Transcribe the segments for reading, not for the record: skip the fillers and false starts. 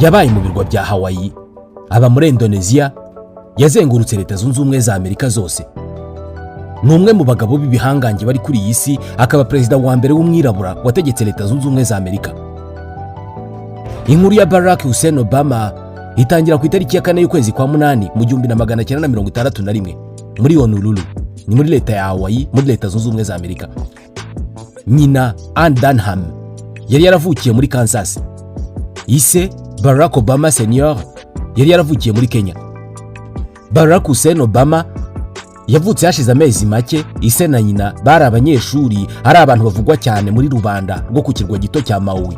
Yabaye mu birwa bya Hawaii, aba muri Indoneziya, yazengurutse Leta Zunze Ubumwe za Amerika zose. Ni umwe mu bagabo b'ibihangange bari kuri iyi si, akaba perezida wa mbere w'umwirabura wategetse Leta Zunze Ubumwe za Amerika. Inkuru ya Barack Hussein Obama itangira ku itariki ya 4 y'ukwezi kwa 8 mu 1961 muri Honolulu, ni muri leta ya Hawaii, muri Leta Zunze Ubumwe za Amerika. Nyina, Ann Dunham, yari yaravukiye muri Kansas. Ise, Barack Obama Senior, yari yaravukiye muri Kenya. Barack Hussein Obama yavutse hashize amezi make ise na nyina bari abanyeshuri, ari abantu bavugwa cyane muri rubanda rwo ku kirwa gito cya Maui.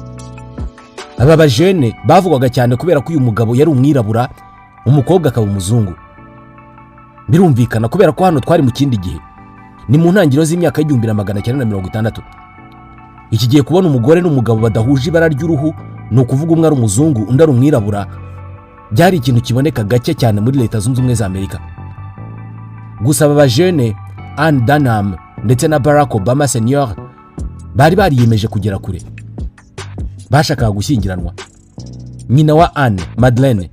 Aba bajene bavugwaga cyane kubera ko uyu mugabo yari umwirabura, umukobwa akaba umuzungu. Birumvikana, kubera ko hano twari mu kindi gihe, ni mu ntangiriro z'imyaka y'1960. Iki gihe kubona umugore n'umugabo badahuje ibara ry'uruhu, ni ukuvuga umwe ari umuzungu undi ari umwirabura, byari ikintu kiboneka gake cyane muri Leta Zunze Ubumwe za Amerika. Gusa aba bajene, Ann Dunham ndetse na Barack Obama Senior, bari bariyemeje kugera kure, bashakaga gushyingiranwa. Nyina wa Ann, Madeleine,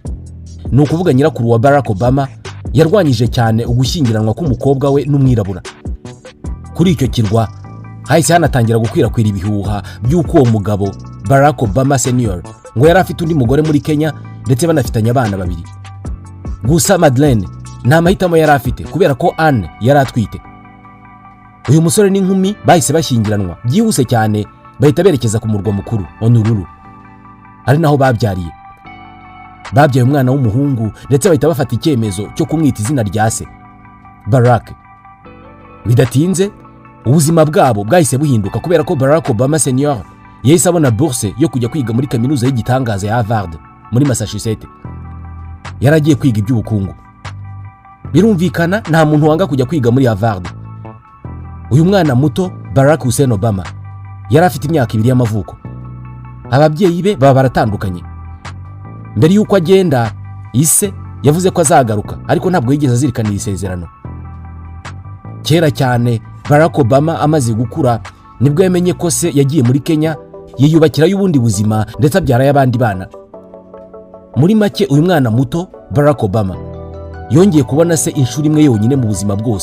ni ukuvuga nyirakuru wa Barack Obama, yarwanyije cyane ugushyingiranwa k'umukobwa we n'umwirabura. Kuri icyo kirwa hahise hanatangira gukwirakwira ibihuha by'uko uwo mugabo Barack Obama Senior ngo yari afite undi mugore muri Kenya, ndetse banafitanye abana babiri. Gusa Madeleine nta mahitamo yari afite kubera ko Anne yari atwite. Uyu musore n'inkumi bahise bashyingiranwa byihuse cyane, bahita berekeza ku murwa mukuru Honolulu, ari naho babyariye. Babyaye umwana w'umuhungu, ndetse bahita bafata icyemezo cyo kumwita izina rya se, Barack. Bidatinze ubuzima bwabo bwahise buhinduka, kubera ko Barack Obama Senior yahise abona bourse yo kujya kwiga muri kaminuza y'igitangaza ya Harvard muri Massachusetts. Yari agiye kwiga iby'ubukungu. Birumvikana, nta muntu wanga kujya kwiga muri Harvard. Uyu mwana muto Barack Hussein Obama yari afite imyaka 2 y'amavuko. Ababyeyi be baba baratandukanye. Mbere y'uko agenda, ise yavuze ko azagaruka, ariko ntabwo yigeze azirikana iri sezerano. Kera cyane, Barack Obama amaze gukura, nibwo yamenye ko se yagiye muri Kenya, yiyubakirayo ubundi buzima, ndetse abyarayo abandi bana. Muri make, uyu mwana muto Barack Obama yongeye kubona se inshuro imwe yonyine mu buzima bwose.